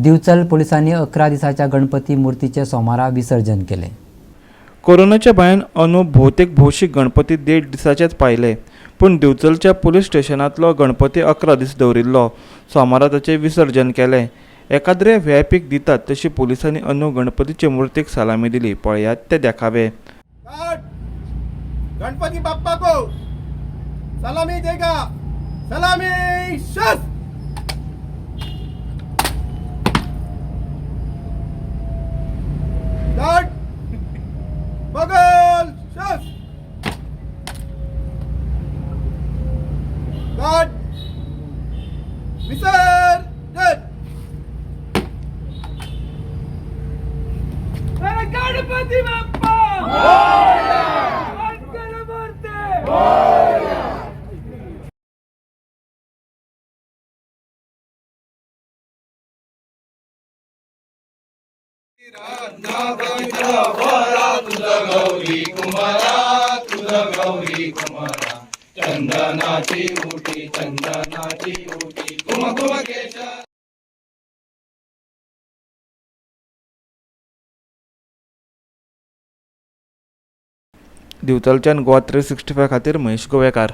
दिवचल पोलिसांनी 11 दिसाच्या गणपती मूर्तीचे सोमारा विसर्जन केले. कोरोनाच्या भंयान अंदू भोवतेक भौशीक गणपती देड दिसाचेच पायले, पूण दिवचलच्या पुलीस स्टेशनांतलो गणपती 11 दीस दवरिल्लो. सोमारा ताचें विसर्जन केलें. एकाद्रे व्हीआयपीक दितात तशी पुलिसांनी अंदू गणपतीचे मुर्तीक सलामी दिली. पळयात ते देखावे. गणपती बाप्पा को सलामी देगा. सलामी शस. गार्ड बगल शस. गार्ड विसर्जन. गणपती बाप्पा मंगलमूर्ती. दिवचलच्यान गोवा 365 खातीर महेश गोवेकार.